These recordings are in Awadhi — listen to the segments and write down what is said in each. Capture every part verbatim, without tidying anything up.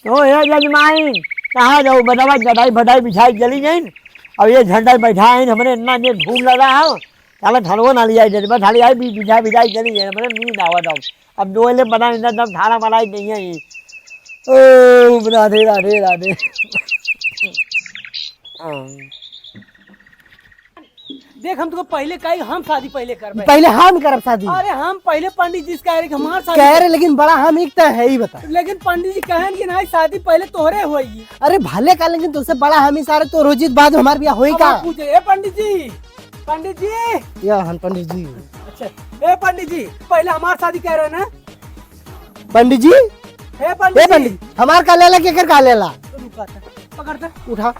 तो हे जजमाइन, कहाँ जाओ? बतावा, जटाई फटाई बिछाई चली गइन। अब ये झंडा बैठा है, हमरे इतना ने धूल लगा हो। साला धनवा ना लिया, जजमा थाली आई, बि-, बिछा बिछाई चली गइन, हमरे नींद आवा दम। अब डोले बना, इतना दम थाला मलाई नहीं है ये। ओ, राधे, राधे, राधे। हाँ। देख, हम तुमको पहले कही, हम शादी पहले करबे। पहले हम करब शादी। अरे, हम पहले पंडित जी से कह रहे कि हमार शादी कह रहे, लेकिन बड़ा हम एक तो है ही, बता। लेकिन पंडित जी कहन कि नहीं, शादी पहले तोहरे होई। अरे, भले का, लेकिन तुझसे बड़ा हम ही सारे तो रोजित बाद हमार बियाह होई अब का? आप पूछे, ए पंडित जी, पंडित जी। या हन पंडित जी। अच्छा, ए पंडित जी, पहले हमार शादी कह रहे ना? पंडित जी, हे पंडित ए जी। पंडित, हमार का लेला, केकर का लेला? रुका था, पकड़ था। उठा।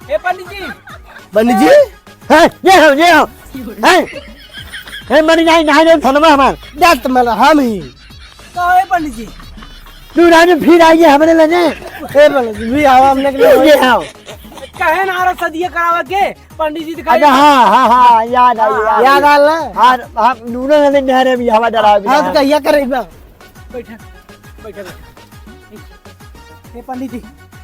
हे पंडित जी। पंडित जी? हैं, ये हो, ये हो। हैं? हे मरी जाए, नहाए जाए, थनवा हमार। जात मला हम ही। का हे पंडित जी? तू राजू फिर आइए हमरे लगे। हे पंडित जी, भी आवा हमने के ये, लिए। ये आओ। कहे ना आ रहा सदिया करावा के? पंडित जी दिखाई अच्छा, हाँ, हाँ, हाँ, याद आई, हाँ, याद आई। याद आल ना? हाँ, हम दोनों जने नहरे भी हवा डरा भी हाँ, तो रहा। कहिया करे एक बार? बैठा, बैठा, बैठा। हे पंडित जी,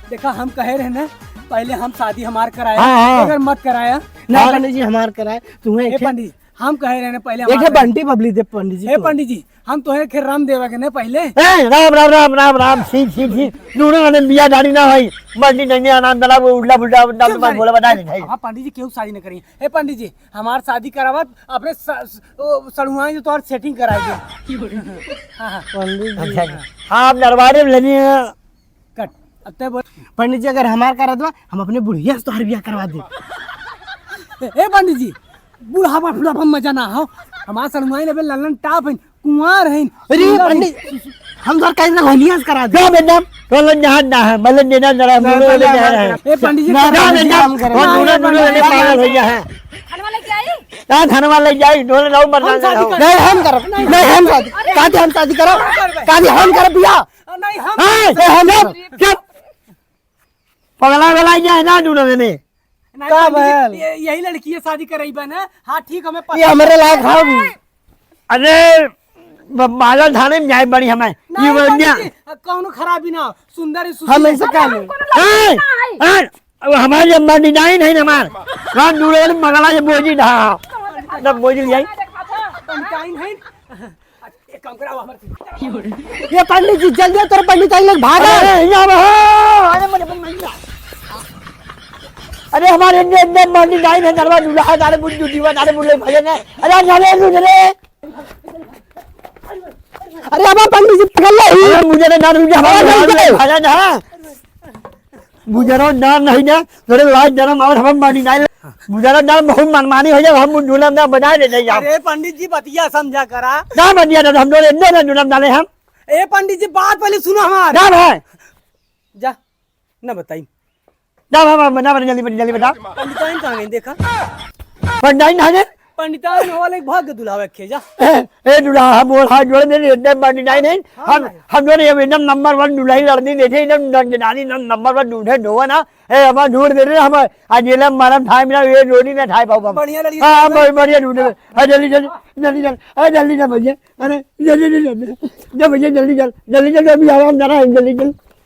देखा, हम कहे रहे ना, पहले हम शादी हमार कराया, हाँ, हाँ। अगर मत कराया। ना हाँ। पंडित जी, हमार कराए, तुम्हें हे एक पंडित जी, हम कहे रहे ना, पहले एक हमार है कराया। बंटी बबली दे पंडित जी हे को। पंडित जी, हम तोहे के राम देवा के ना पहले। ए, राम, राम, राम, राम, राम, छी, छी, छी। दोनों जने बिया दाढ़ी ना भाई। बंटी नहीं आना, दला वो उल्टा पुल्टा, उल्टा चुप पुल्टा सारे। बोला बता दे भाई। हाँ, पंडित जी, केहू शादी न करी। हे पंडित जी, हमार शादी करावत अपने स-, स-, ओ, सड़ुआई जो तोहर setting कराई दे। हाँ, हाँ। पंडित जी। अच्छा, अच्छा। हाँ, आप दरबारे में लेने हैं। कट। अब तय बोल। पंडित जी, अगर हमार करा दो, हम अपने बुढ़िया से तोहर बियाह करवा दे। ए, ए, पंडित जी, बुढ़ापा, बुढ़ापा में मजा ना हो। हमार सड़ुआई अबे ललन टाप है, कुंवार है। अरे, सुंदर है। पंडित, हम तोहर कहीं ना होलिया से करा दे। ना, बेटा, बोलन जहान ना है, बोलन देना जरा, ना, बोलन पहले देना हमार है। ए, पंडित जी, ना, ना, पंडित जी, बेटा, हम करब। बोलन, बोलन, बोलन, पागल हो गया है। धनवा लेके आई? ना, धनवा ले जाई, डोले रहो, मरना हम शादी नहीं हो। कर- नहीं, हम करब। नहीं, हम शादी। अरे। काहे हम शादी करब? हम करबे। काहे हम करब बियाह? नहीं, हम हाँ, करबे। ए, हम करब। चुप। पगला गला ये है ना दोनों जने। नहीं, का पंडित जी, भयल? ये, यही लड़की है, शादी करइबा ना? हाँ, ठीक, हमें ये पसंद हमरे है। लायक हव भी। अरे, ब-, बाला थाने में जाए बड़ी हमें। नहीं, ये पंडित बोल दिया। जी, कौनो खराबी ना हो, सुंदर है, सुशील हम है। ऐसे अरे, का हम ले? कोनो लड़की ए, ना है। ए, अब हमारे जब मर्द नहीं है ना हमार। रात दूर है, मगला ये बोझी ढा। ना बोझी ले आई। पंडिताइन है। एक काम कराओ, हमारे ये पंडित जी, जल्दी आओ, तोरे पंडिताइन लोग भागा। अरे, यहाँ में हो। अरे, मरे, मरे, मरे। अरे, हमारे इतने, इतने मर्द नहीं है, नरवा दूल्हा, तारे बुद्धू दीवा, तारे बुल्ले भजन है। अरे, नरे, नरे। अरे, अब पंडित जी पकड़ ले ही। अरे, मुझे तो डर, मुझे हमारे अरे, घर में नहीं। खाया ना। मुझे तो डर नहीं ना, तेरे लाज डरम और हम मानी नहीं। मुझे तो डर बहुत मनमानी हो जाए, हम झूलम ना बना दे जाए। अरे, पंडित जी, बतिया समझा करा। ना बतिया ना, हम लोग इतने ना झूलम डाले हम। ए, पंडित जी, बात पहले सुनो हमार। ना भाई। जा, ना बताई। ना, ना, ना, ना, जल्दी, जल्दी बता। पंडिताइन कहाँ गई, देखा? पंडिताइन कहाँ गई? पंडिताइन वाले एक भाग के दुल्हावा खे जा। ए, ए, दुल्हा, हम वो हाथ जोड़ दे रहे, एकदम पंडिताइन है। हाँ, हम, भाई। हम जो है, एकदम number one दुल्हन लड़नी देखे, एकदम नंजनानी नम-, number one दूल्हे ढोवा ना। ए, हमार ढूंढ दे रहे, हम आज ये लब मरम थाई मिला, ये जोड़ी ना थाई पाऊँ हम। बढ़िया लड़की हाँ, ढूंढ हम दे। बढ़िया ढूंढ दे। हाँ, जल्दी, जल्दी, जल्दी चल। अरे, जल्दी चल भैया। अरे, जल्दी, जल्दी, जल्दी। जा भैया, जल्दी चल। जल्दी चल, अभी आराम ना रहा है, जल्दी चल।